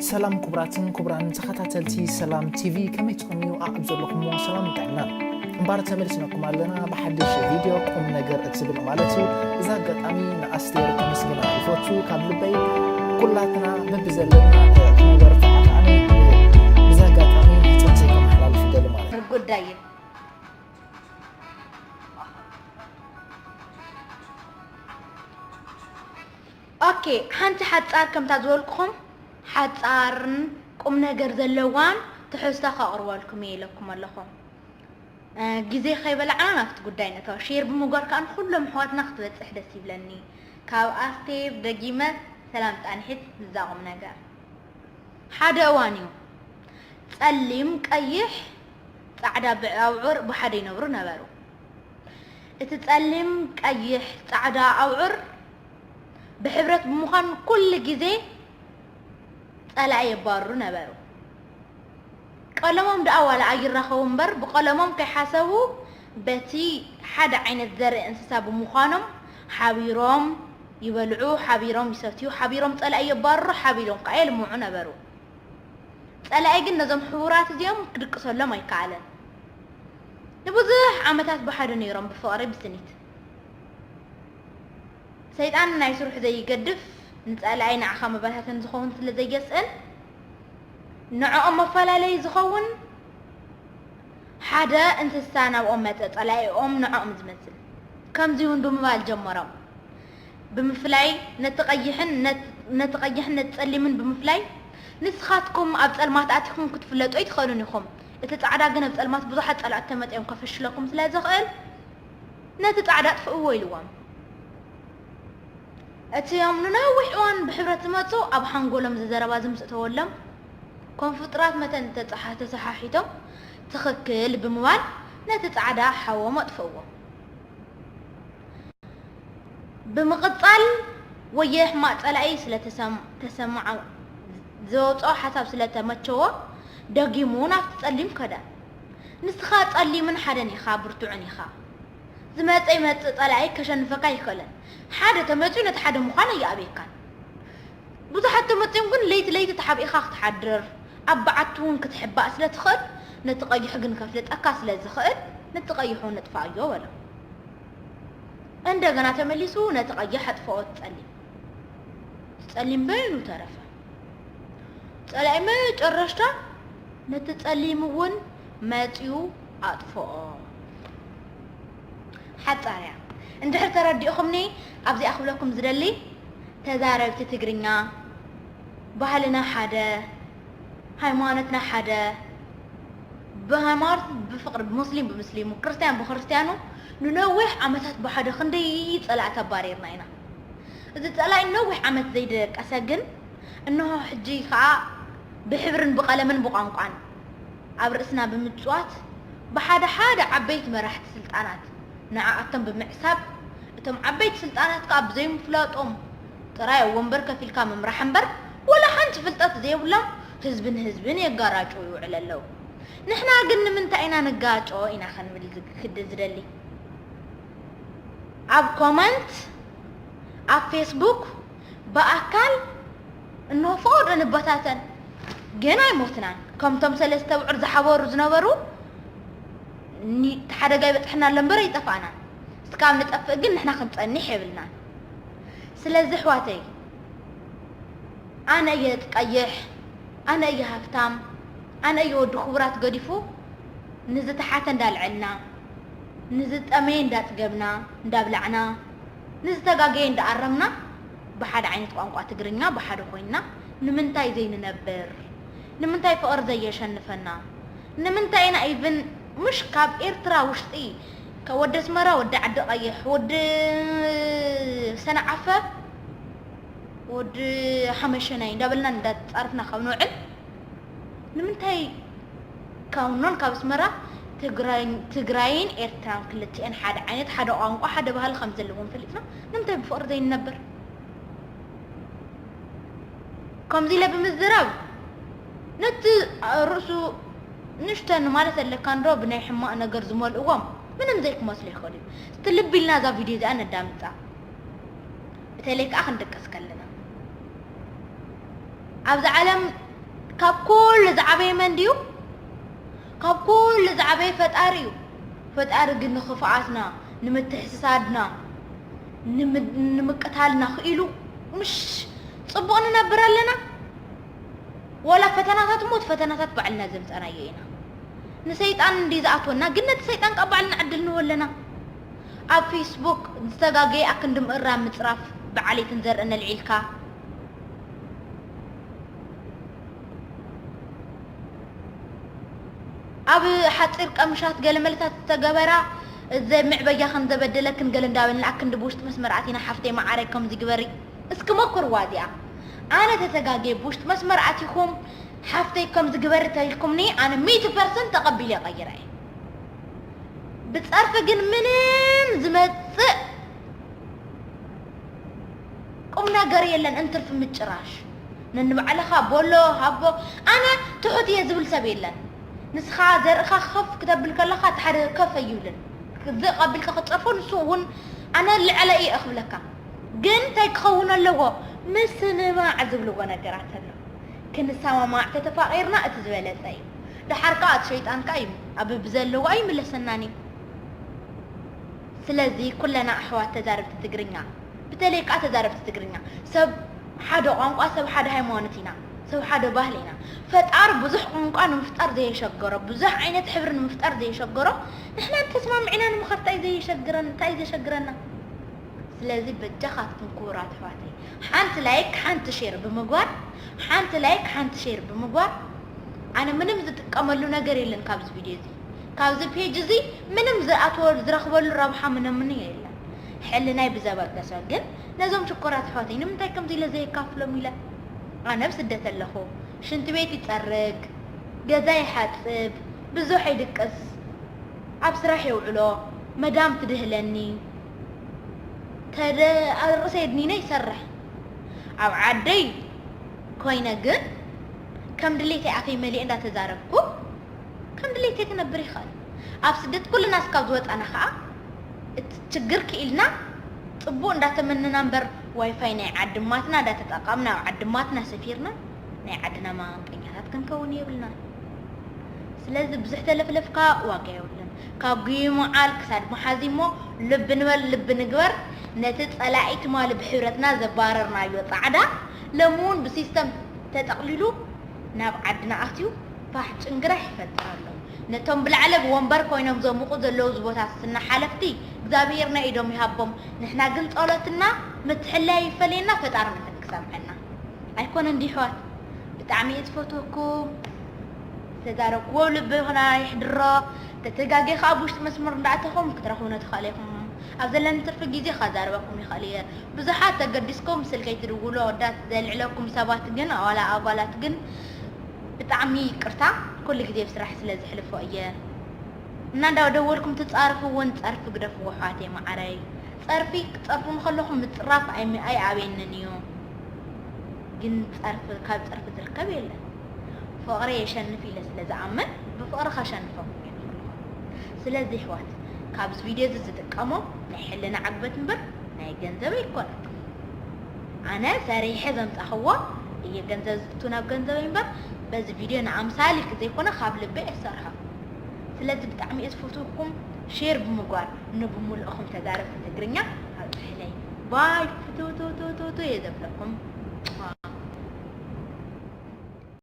ሰላም ክቡራትን ክቡራን ተኸታተልቲ ሰላም ቲቪ፣ ከመይ ትኾኑ? ኣብ ዘለኹሞ ሰላም ጥዕና። እምባር ተመልስነኩም ኣለና ብሓድሽ ቪድዮ ቁም ነገር እትብል ማለት እዩ። እዚ ኣጋጣሚ ንኣስቴር ከመስግና ይፈቱ ካብ ልበይ። ኩላትና በብዘለና ክነበር ተዓጣዕሚ። እዚ ኣጋጣሚ ሕጽንሰይ ከመሓላልፍ ይደሊ ማለት እዩ። ጉዳይ እዩ። ኦኬ፣ ሓንቲ ሓጻር ከምታ ዝበልኩኹም ሓጻርን ቁም ነገር ዘለዋን ትሕዝቶ ከቕርበልኩም እየ ኢለኩም ኣለኹ። እ፣ ግዜ ከይበላዕና ናብቲ ጉዳይ ነእተዋ። ሼር ብምግባር ከኣ ንኹሎም ኣሕዋትና ክትበጽሕ ደስ ይብለኒ። ካብ ኣስቴር ደጊመ ሰላም ጻንሒት ንዛ ቁም ነገር። ሓደ እዋን እዩ ጸሊም ቀይሕ ጻዕዳ ብዐ ኣውዑር ብሓደ ይነብሩ ነበሩ። እቲ ጸሊም ቀይሕ ጻዕዳ ኣውዑር ብሕብረት ብምዃን ኩሉ ግዜ ጸላኢ የባርሩ ነበሩ። ቀለሞም ደኣ ዋላ ኣይራኸቡ እምበር ብቐለሞም ከይሓሰቡ በቲ ሓደ ዓይነት ዘርኢ እንስሳ ብምዃኖም ሓቢሮም ይበልዑ፣ ሓቢሮም ይሰትዩ፣ ሓቢሮም ጸላኢ የባርሩ፣ ሓቢሮም ከኣ የልምዑ ነበሩ። ጸላኢ ግን ነዞም ሕቡራት እዚኦም ክድቅሰሎም ኣይከኣለን። ንብዙሕ ዓመታት ብሓደ ነይሮም ብፍቕሪ ብስኒት። ሰይጣን ናይ ስርሑ ዘይገድፍ ንጸላኢ ንዓኻ መባታተን ዝኸውን ስለ ዘየስእን ንዕኦም መፈላለዪ ዝኸውን ሓደ እንስሳ ናብኦም መጸ፣ ጸላኢኦም ንዕኦም ዝመስል። ከምዚ እውን ብምባል ጀመሮም። ብምፍላይ ነቲ ቀይሕን ነት- ነቲ ቀይሕን ነቲ ጸሊምን ብምፍላይ ንስኻትኩም ኣብ ጸልማት ኣቲኹም ክትፍለጡ ኣይትኽእሉን ኢኹም። እቲ ጻዕዳ ግን ኣብ ጸልማት ብዙሓት ጸላእቲ ተመጢኦም ከፈሽለኩም ስለ ዝኽእል ነቲ ጻዕዳ ኣጥፍእዎ ኢልዎም። እቲኦም ንነዊሕ እዋን ብሕብረት ዝመጹ ኣብ ሓንጎሎም ዝዘረባ ዝምስእተወሎም ከም ፍጡራት መተን ተጻሓ- ተሰሓሒቶም ትኽክል ብምባል ነቲ ጻዕዳ ሓዎም ኣጥፍእዎ። ብምቕጻል ወየ ሕማቕ ጸላኢ ስለ ተሰም- ተሰምዓ ዘውጽኦ ሓሳብ ስለ ተመቸዎ ደጊሙ ናብቲ ጸሊም ከደ። ንስኻ ጸሊምን ሓደን ኢኻ ብርቱዕን ኢኻ። ዝመጸ ይመጽእ ጸላኢ ከሸንፈካ ኣይክእልን። ሓደ ተመጺኡ ነቲ ሓደ ምዃን ኣየኣብየካን። ብዙሓት ተመጺኦም ግን ለይቲ ለይቲ ተሓቢእኻ ክትሓድር ኣብ በዓቲ እውን ክትሕባእ ስለ ትኽእል ነቲ ቀይሕ ግን ከፍልጠካ ስለ ዝኽእል ነቲ ቀይሕ እውን ንጥፋኣዮ በሎ። እንደገና ተመሊሱ ነቲ ቀይሕ ኣጥፍኦ እቲ ጸሊም። እቲ ጸሊም በይኑ ተረፈ። ጸላኢ መጨረሽታ ነቲ ጸሊም እውን መጺኡ ኣጥፍኦ። ሓጻር እያ። እንድሕር ተረዲእኹምኒ ኣብዚኣ ክብለኩም ዝደሊ ተዛረብቲ ትግርኛ ባህልና ሓደ ሃይማኖትና ሓደ ብሃይማኖት ብፍቕሪ ብሙስሊም ብሙስሊሙ ክርስትያን ብክርስትያኑ ንነዊሕ ዓመታት ብሓደ ክንደይ ጸላእቲ ኣባሪርና ኢና። እዚ ጸላኢ ነዊሕ ዓመት ዘይደቀሰ ግን እንሆ ሕጂ ከኣ ብሕብርን ብቐለምን ብቋንቋን ኣብ ርእስና ብምጽዋት ብሓደ ሓደ ዓበይቲ መራሕቲ ስልጣናት ንዓኣቶም ብምዕሳብ እቶም ዓበይቲ ስልጣናት ከኣ ብዘይምፍላጦም ጥራይ ኣብ ወንበር ከፊልካ ምምራሕ እምበር ወላ ሓንቲ ፍልጠት ዘይብሎም ህዝብን ህዝብን የጋራጭው ይውዕል ኣለዉ። ንሕና ግን ንምንታይ ኢና ንጋጮ ኢና ክንብል ክደ ዝደሊ። ኣብ ኮመንት ኣብ ፌስቡክ ብኣካል እንሆ ፈቐዶ ንበታተን ግን ኣይሞትናን። ከምቶም ሰለስተ ብዑር ዝሓበሩ ዝነበሩ እቲ ሓደጋ ይበፅሐና ኣሎ እምበር ኣይጠፋእናን። እስካብ ንጠፍእ ግን ንሕና ክንፀኒሕ የብልናን። ስለዚ ኣሕዋተይ ኣነ እየ ቀይሕ፣ ኣነ እየ ሃፍታም፣ ኣነ እየ ወዲ ክቡራት ገዲፉ ንዝተሓተ እንዳልዐልና፣ ንዝጠመየ እንዳፅገብና እንዳብላዕና፣ ንዝተጋገየ እንዳኣረምና ብሓደ ዓይነት ቋንቋ ትግርኛ ብሓደ ኮይንና ንምንታይ ዘይንነብር? ንምንታይ ፍቕሪ ዘየሸንፈና? ንምንታይ ኢና ኢቭን ምሽ ካብ ኤርትራ ውሽጢ ካብ ወዲ ኣስመራ ወዲ ዓዲ ቀይሕ ወዲ ሰንዓፈ ወዲ ሓመሸናይ እንዳበልና እንዳተጻረፍና ካብ ንውዕል ንምንታይ ካብ ኖን ካብ ኣስመራ ትግራይን ኤርትራን ክልቲኤን ሓደ ዓይነት ሓደ ቋንቋ ሓደ ባህሊ ከም ዘለዎም ፈሊጥና ንምንታይ ብፍቕሪ ዘይንነብር? ከምዚ ኢለ ብምዝራብ ነቲ ርእሱ ንእሽተን ማለት ኣለካ እንዶ ብናይ ሕማቕ ነገር ዝመልእዎም ምንም ዘይክመስሎ ይኽእል እዩ። እስቲ ልቢ ኢልና እዛ ቪድዮ እዚኣ ነዳምጻ። በተለይ ከዓ ክንድቅስ ከለና ኣብዚ ዓለም ካብ ኩሉ ዝዓበየ መን ድዩ? ካብ ኩሉ ዝዓበየ ፈጣሪ እዩ። ፈጣሪ ግን ንኽፍኣትና፣ ንምትሕስሳድና፣ ንምቅታልና ክኢሉ ምሽ ጽቡቕ ንነብር ኣለና። ወላ ፈተናታት እሞ እቲ ፈተናታት ባዕልና ዘምጸናዮ ኢና። ንሰይጣን እንዲ ዝኣትወና ግን ነቲ ሰይጣን ካብ ባዕልና ዕድል ንወለና። ኣብ ፌስቡክ ዝተጋገየ ኣክንዲ ምእራም ምጽራፍ ብዓሌትን ዘርእን ኣልዒልካ ኣብ ሓፂር ቀምሻት ገለመለታት ዝተገበራ ዘምዕበያኽን ዘበደለክን ገለ እንዳበልና ኣክንዲ ብውሽጢ መስመር ኣቲና ሓፍተይ መዓረይ ከምዚ ግበሪ እስኪ ሞክርዋ እዚኣ ኣነ ተተጋግየ ብውሽጢ መስመር ኣቲኹም ሓፍተይ ከምዚ ግበሪ ተልኩምኒ ኣነ ሚእቲ ፐርሰንት ተቐቢለ ቀይረ እየ ብፀርፊ ግን ምንም ዝመፅእ ቁም ነገር የለን እንትርፊ ምጭራሽ ነንባዕልኻ ቦሎ ሃቦ ኣነ ትሑት እየ ዝብል ሰብ የለን ንስኻ ዘርእኻ ከፍ ክተብል ከለኻ እቲ ሓደ ከፍ ኣይብልን ዝቕ ኣቢልካ ክትፀርፎ ንሱ እውን ኣነ ልዕለ እየ እኽብለካ ግን እንታይ ክኸውን ኣለዎ ምስምማዕ ዝብልዎ ነገራት ኣሎ ክንሰማማዕ ተተፋቒርና እቲ ዝበለፀ እዩ ደሓር ከዓ እቲ ሸይጣን ከዓ እዩ ኣብ ብዘለዎ ኣይምለሰናን እዩ ስለዚ ኩለና ኣሕዋት ተዛረብቲ ትግርኛ ብተለይ ከዓ ተዛረብቲ ትግርኛ ሰብ ሓደ ቋንቋ ሰብ ሓደ ሃይማኖት ኢና ሰብ ሓደ ባህሊ ኢና ፈጣር ብዙሕ ቋንቋ ንምፍጣር ዘየሸገሮ ብዙሕ ዓይነት ሕብሪ ንምፍጣር ዘየሸገሮ ንሕና ተስማሚዕና ንምኸድ እንታይ ዘየሸግረን እንታይ ዘሸግረና ስለዚ በጃኻትኩም ክቡራት ኣሕዋተይ ሓንቲ ላይክ ሓንቲ ሼር ብምግባር ሓንቲ ላይክ ሓንቲ ሼር ብምግባር ኣነ ምንም ዝጥቀመሉ ነገር የለን ካብዚ ቪድዮ እዚ ካብዚ ፔጅ እዚ ምንም ዝኣትወ ዝረኽበሉ ረብሓ ምነምኑ የለን ሕልናይ ብዘበገሰ ግን ነዞም ሽኮራት ኣሕዋተይ ንምንታይ ከምዚ ኢለ ዘየካፍሎም ኢለ ኣነ ኣብ ስደት ኣለኹ ሽንቲ ቤት ይፀርግ ገዛ ይሓፅብ ብዙሕ ይድቅስ ኣብ ስራሕ የውዕሎ መዳም ትድህለኒ ተደ ኣብ ርእሰይ ኣድኒነ ይሰርሕ ኣብ ዓደይ ኮይነ ግን ከም ድሌተይ ኣፈይ መሊኤ እንዳተዛረብኩ ከም ድሌተይ ክነብር ይኽእል ኣብ ስደት ኩልና እስካብ ዝወፃና ከዓ እቲ ችግር ክኢልና ፅቡቅ እንዳተመነና እምበር ዋይፋይ ናይ ዓድማትና እንዳተጠቀምና ኣብ ዓድማትና ሰፊርና ናይ ዓድና ማንቀኛታት ክንከውን የብልና ስለዚ ብዙሕ ተለፍለፍካ ዋጋ የብሉን ካብ ጉይምዓል ክሳድ መሓዚ እሞ ልቢ ንበል ልቢ ንግበር ነቲ ፀላኢ ትማሊ ብሕብረትና ዘባረርናዮ ፃዕዳ ሎሚ እውን ብሲስተም ተጠቕሊሉ ናብ ዓድና ኣትዩ ፋሕ ጭንግራሕ ይፈጥር ኣሎ ነቶም ብላዕለ ብወንበር ኮይኖም ዘሙቑ ዘለዉ ዝቦታት ስና ሓለፍቲ እግዚኣብሄር ናይ ኢዶም ይሃቦም ንሕና ግን ጸሎትና ምትሕልላይ ይፈለየና ፈጣሪ ንፈት ክሰምዐና ኣይኮነን ዲሕዋት ብጣዕሚ እየ ዝፈትወኩም ዝተዛረብክዎ ልብና ይሕድሮ ተተጋጌ ከዓ ብውሽጢ መስመር እንዳኣተኹም ክትረኽቡና ትኽእሉ ኢኹም ኣብ ዘለኒ ትርፊ ግዜ ከዛርበኩም ይኽእል እየ ብዙሓት ተገዲስኩም ስልከይ ትድውሉ ኣወዳት ዘልዕለኩም ሰባት ግን ዋላ ኣጓላት ግን ብጣዕሚ ይቅርታ ኩሉ ግዜ ብስራሕ ስለ ዝሕልፎ እየ እና እንዳደወልኩም ትጻርፉ እውን ጸርፊ ግደፍዎ ኣሕዋተይ መዓረይ ጸርፊ ክትጸርፉ እንከለኹም ምጽራፍ ኣይኣበየንን እዩ ግን ጸርፊ ካብ ጸርፊ ዝርከብ የለን ፍቕሪ የሸንፍ ኢለ ስለ ዝኣምን ብፍቕሪ ከሸንፈኩም እየ ንኹልኹም ስለዚ ኣሕዋት ካብዚ ቪድዮ እዚ ዝጥቀሞ ናይ ሕልና ዓግበት እምበር ናይ ገንዘብ ኣይኮነን ኣነ ሰሪሐ ዘምፃኽዎ እየ ገንዘብ ዝፍቱ ናብ ገንዘብ እምበር በዚ ቪድዮ ንኣምሳል ኢልክ ዘይኮነ ካብ ልበ እየ ዝሰርሖ ስለዚ ብጣዕሚ እየ ዝፈትወኩም ሼር ብምግባር ንብሙልእኹም ተዛረብቲ ትግርኛ ኣብፅሕለይ ባይ ፍትውትውትውትው እየ ዘብለኩም